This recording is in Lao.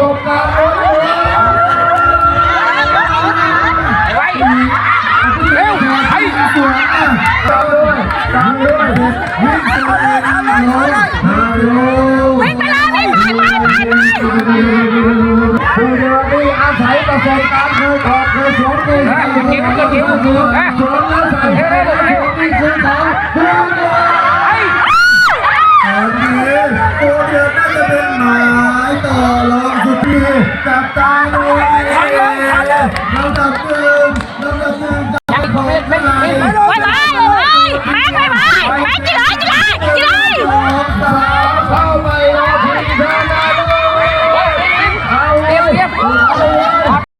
ສົບການ ໄປ ເລັວ ໄປ ສວນ ຕາມດ້ວຍ ຕາມດ້ວຍ ວິງສະເວນ ຫ້າໂລ ຫ້າໂລ ວິງໄປເລີຍ ວິງໄປ ໄປ ໄປ ໄປ ຜູ້ດຽວນີ້ອາໄສປະສົບການເຄີຍອອກເຄີຍສວນເຄີຍ ເອີ ເກັບ ເກັບ ເກັບ ສວນແລ້ວໃສ່ ເອີ ນີ້ຄືຂອງຜູ້ດຽວ ຕອນນີ້ໂອເດຍນໜ້າຈະເປັນໝາຍຕໍ່ລອງສຸດທີ່ ຈັບຕາດູ ລຳດັບເກີ